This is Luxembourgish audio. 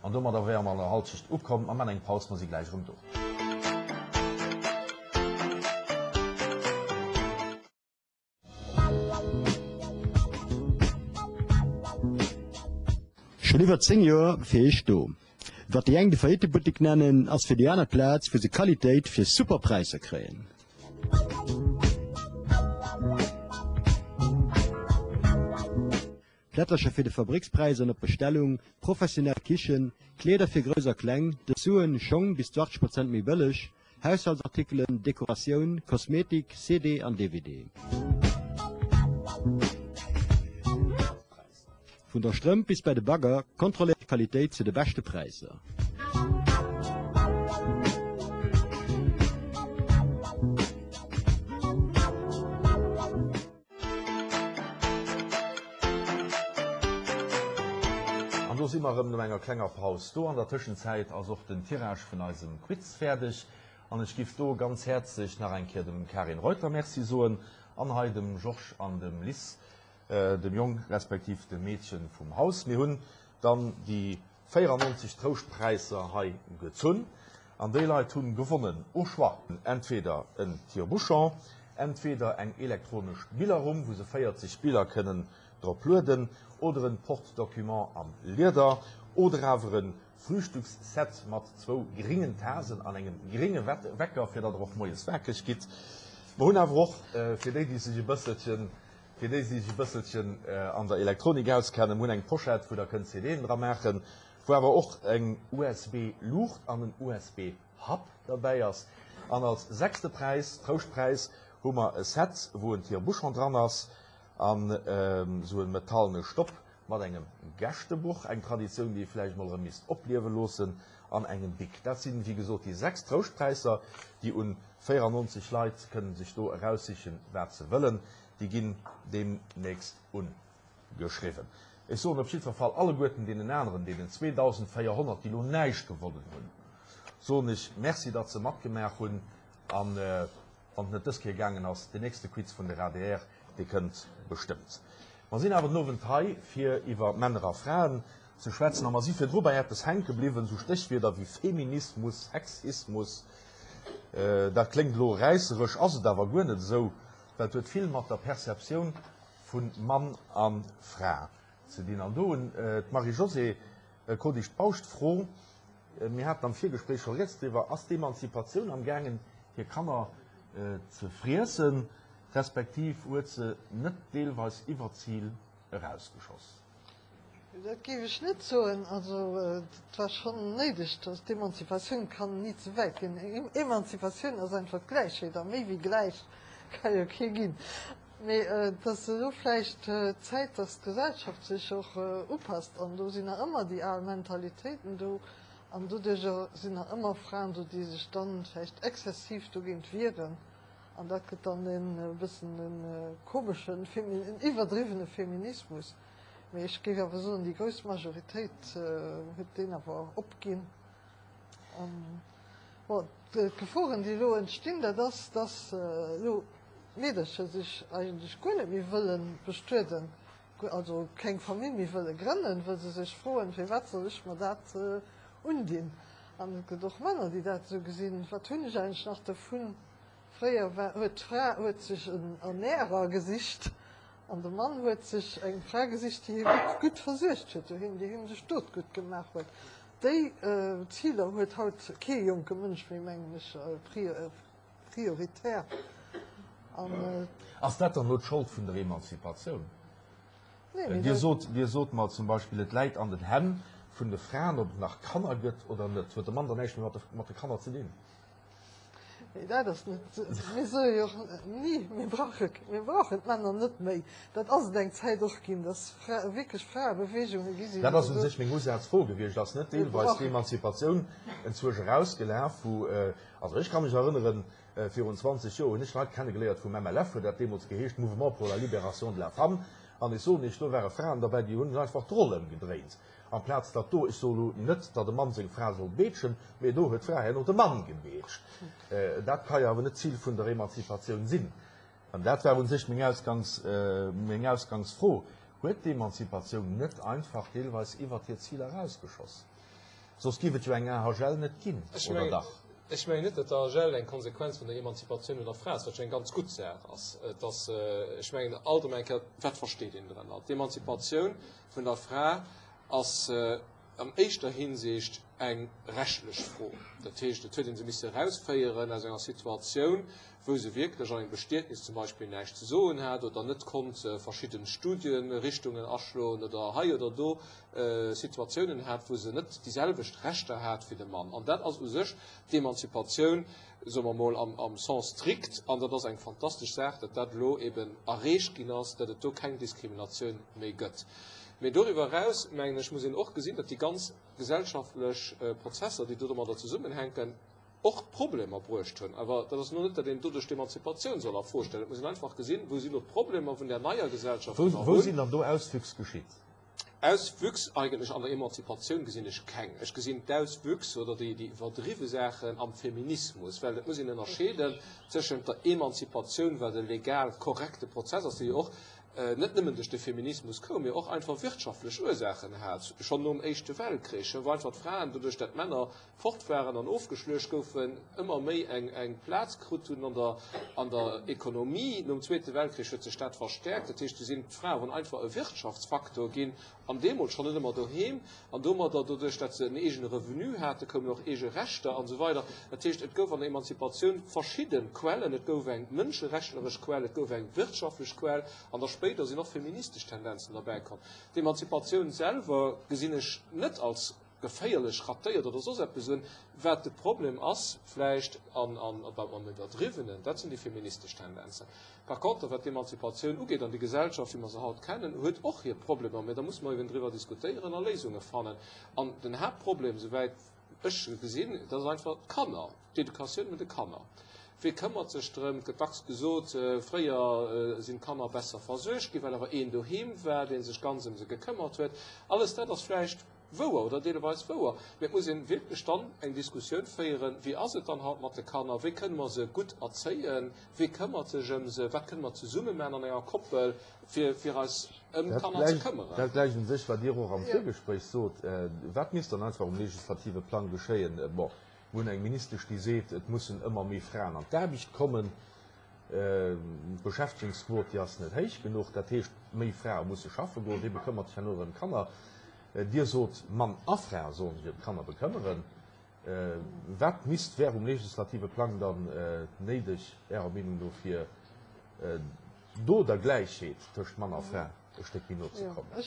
An domadder wäre mer an der Halschecht ukomm. Mer man eng Paus, mer si gläich erëm do. Schonn iwwer 10 Joer fir iech do. Wat déi eng de Faillite-Buttek nennen, ass fir déi aner d'Plaz, wou se Qualitéit fir super Präisser kréien. Plättercher fir de Fabrikspräis an op Bestellung, professionell Kichen, Kleeder fir Grouss a Kleng, Dessousen, Schong bis zu 80 Prozent méi bëlleg, Haushaltsartikelen, Dekoratioun, Kosmetik, CD an DVD. Vun der Strëmp bis bei de Bagger, kontrolléiert Qualitéit zu de beschte Präisser. An do si mer erëm no enger klenger Paus do. An der Tëschenzäit ass och den Tirage vun eisem Quiz fäerdeg. An ech giff do ganz häerzlech nach eng Kéier dem Karin Reuter Merci soen an hei dem Georges an dem Liz, dem Jong respektiv dem Meedchen vum Haus. Mir hunn dann déi 94 Trouschtpräisser hei gezunn an déi Leit hunn gewonnen au choix entweder en Tire-bouchon, entweder eng elektronesch Billerrumm wou se 40 Biller kënnen drop lueden oder en Porte-document am Lieder oder awer en Frühstücksset mat zwou gringen Tasen an engem gringe Wecker fir datt der och moies wakereg gitt. Mer hunn awer och fir déi déi sech e bësselchen Fir déi, déi sech e bësselchen an der Elektronik auskennen, mir hunn eng Pochette, wou der kënnt CDen dra maachen, wou awer och eng USB-Luucht an en USB-Hub derbäi ass. An als sechste Präis, Trouschtpräis, hu mer e Set, wou en Tire-bouchon dran ass an esou e metallene Stopp mat engem Gäschtebuch, eng Traditioun, déi ee vläicht mol erëm misst opliewe loossen, an engem Bic. Dat sinn, wéi gesot, déi 6 Trouschtpräisser, déi un 94 Leit kënnen sech do eraussichen, wat se wëllen. Déi ginn deemnächst ungeschriwwen. Ech soen op jiddwer Fall alleguerten deenen aneren, deenen 2.400, déi elo näischt gewonnen hunn, soen ech Merci, datt se matgemaach hunn. A wann et net dës Kéier gaangen ass, deen nächste Quiz vun der adr, dee kënnt bestëmmt. Mer sinn awer den Owend hei, fir iwwer Männer a Fraen ze schwätzen. A mer si virdru bei eppes hänke bliwwen, esou Stéchwierder wéi Feminismus, Sexismus. Dat kléngt elo räisseresch, ass et awer guer net esou. Dat huet vill mat der Perceptioun vu Mann a Fra ze dinn. An do un d'Marie-Josée Kodysch-Bausch d'Fro, mir haten am Virgespréich scho rieds driwwer, Ass d'Emanzipatioun am gaangen hir Kanner ze friessen, respektiv huet se net deelweis iwwer d'Zil erausgeschoss? Dat géif ech net soen. Also et war schonn néideg, dass d'Emanzipatioun kann ni ze wäit ginn. Emanzipatioun ass einfach d'Gläichheet a méi wéi gläich ka jo kee ginn. Mee et ass elo vläicht Zäit, dass d'Gesellschaft sech och upasst an do sinn nach ëmmer déi al Mentalitéiten do an doduercher sinn nach ëmmer Fraen do, déi sech dann vläicht exzessiv dogéint wieren. An dat gëtt dann e bëssen e komeschen, en iwwerdriwwene Feminismus. Mee ech géif awer soen, déi grouss Majoritéit huet deen awer opginn. An, bon, d'Geforen, déi elo entstinn, dat ass, dass elo d'Meedercher sech eigentlech guer net méi wëlle bestueden, also keng Famill méi wëlle grënnen, wëll se sech froen, Firwat soll ech mer dat undinn? An et gëtt och Männer, déi dat esou gesinn, Wat hunn ech eigentlech nach dovun? Fréier war, huet d'Fra huet sech en Ernährer gesicht an de Mann huet sech eng Fra gesicht, déi hie gutt, gutt versuergt huet doheem, déi him de Stot gutt gemaach huet. Déi Ziler huet haut kee jonke Mënsch méi, mengen ech, prioritär. An. Ass dat dann elo d'Schold vun der Emanzipatioun? Dir sot, Dir sot mer zum Beispill, et läit an den Hänn vun de Fraen, ob et nach Kanner gëtt oder net. Huet de Mann dann näischt méi mat de Kanner ze dinn? Nee, dat ass net. Mir soe jo och ni, mir brauche, mir brauchen d'Männer net méi. Dat ass et eng Zäit och ginn, datt Fra, wierklech Fraebeweegunge gi sinn. Dat ass u sech meng Usazfro gewiescht. Ass net deelweis d'Emanzipatioun enzwousch erausgelaf, wou, also ech ka mech erënneren, virun 20 Joer hunn ech Leit kennegeléiert vum MLF, huet dat deemools geheescht, Mouvement pour la libération de la femme, an ech soen Iech, do ware Fraen derbäi, déi hunn einfach d'Roll ëmgedréint. Amplaz datt do, ech soe lo net, datt e Mann seng Fra soll beetschen, mee do huet d'Fra herno de Mann gebeetscht. Dat ka jo awer net d'Zil vun der Emanzipatioun sinn. An dat war u sech meng Ausgangs, meng Ausgangsfro, Huet d'Emanzipatioun net einfach deelweis iwwert hir Ziler erausgeschoss? Soss giff et jo eng AHL net ginn, oder dach? Ech mengen net, datt d'AHL eng Konsequenz vun der Emanzipatioun vun der Fra ass, wat jo eng ganz gutt Saach ass. Et ass, ech mengen, alt erëm eng Kéier, wat versteet een drënner? D'Emanzipatioun vun der Fra ass an éischter Hinsicht eng rechtlech Fro. Dat heescht, et huet ee se misse erausféieren aus enger Situatioun, wou se wierklech an engem Bestietnis zum Beispill näischt ze soen hat oder net konnt verschidde Studienrichtungen aschloen oder hei oder do Situatiounen hat, wou se net déi selwecht Rechter hat wéi de Mann. An dat ass u sech d'Emanzipatioun, soe mer emol, am Sens strict. An dat ass eng fantastesch Saach, datt dat elo eben erreecht ginn ass, datt et do keng Diskriminatioun méi gëtt. Mee doriwwer eraus, mengen ech, muss een och gesinn, datt déi ganz gesellschaftlech Prozesser, déi domadder zesummenhänken, och Problemer bruecht hunn. Awer dat ass elo net, datt een doduerch d'Emanzipatioun soll a Fro stellen. Et muss een einfach gesinn, wou sinn elo d'Problemer vun där neier Gesellschaft, déi mer hunn. Wou sinn dann do Auswüchs geschitt? Auswüchs eigentlech an der Emanzipatioun gesinn ech keng. Ech gesinn d'Auswüchs oder déi iwwerdriwwe Saachen am Feminismus, well et muss een ënnerscheeden tëschent der Emanzipatioun, wat e legal korrekte Prozess ass, dee jo och net nëmmen duerch de Feminismus koum, mee och einfach wirtschaftlech Ursaachen hat, schonn nom Éischte Weltkrich, wou einfach d'Fraen, doduerch dat d'Männer fort waren an ofgeschluecht goufen, ëmmer méi eng Plaz krut hunn an der an der Ekonomie. Nom Zweete Weltkrich huet sech dat verstäerkt. Dat heescht, du sinn d'Fraen einfach e Wirtschaftsfaktor ginn an deemools schonn net ëmmer doheem an domadder, doduerch dat se en eegene Revenu haten, koumen och eege Rechter an esou weider. Dat heescht, et gouf an der Emanzipatioun verschidde Quellen. Et gouf eng mënscherechtleresch Quell, et gouf eng wirtschaftlech Quell an da spéider sinn och feministesch Tendenzen derbäikomm. D'Emanzipatioun selwer gesinn ech net als geféierlech, ratéiert oder soss eppes un. Wat de Problem ass vläicht, an am Iwwerdriwwenen, dat sinn déi feministesch Tendenzen. Par contre, wat d'Emanzipatioun ugeet an déi Gesellschaft, wéi mer se haut kennen, huet och hir Problemer, mä da musse mer eben driwwer diskutéieren a Léisunge fannen. An den Haaptproblem, souwäit ech e gesinn, dat ass einfach d'Kanner, d'Educatioun vun de Kanner. Wie këmmert sech drëm? Et gëtt dacks gesot, fréier sinn d'Kanner besser versuergt ginn, well awer een doheem war, dee sech ganz ëm se gekëmmert huet. Alles dat ass vläicht Wouer oder deelweis wouer, mee et muss een wierklech dann eng Diskussioun féieren, wéi ass et dann haut mat de Kanner, wéi kënne mer se gutt erzéien, wee këmmert sech ëm se, wat kënne mer zesumme maachen an enger Koppel, fir fir eis ëm d'Kanner ze këmmeren. Dat gläicht un sech, wat Dir och am Virgespréich sot. Wat misst dann einfach um legislative Plang geschéien? Bon, mir hunn eng Ministesch, déi seet, et mussen ëmmer méi Fraen an d'Aarbecht kommen. D'Beschäftegungsquot, déi ass net héich genuch. Dat heescht, méi Frae musse schaffe goen. Wee bekëmmert sech herno ëm d'Kanner? Dir sot, Mann a Fra sollen sech ëm d'Kanner bekëmmeren. Wat misst, wär um legislative Plang dann néideg, Ärer Meenung no, fir do der Gläichheet tëscht Mann a Fra e Stéck méi no ze kommen?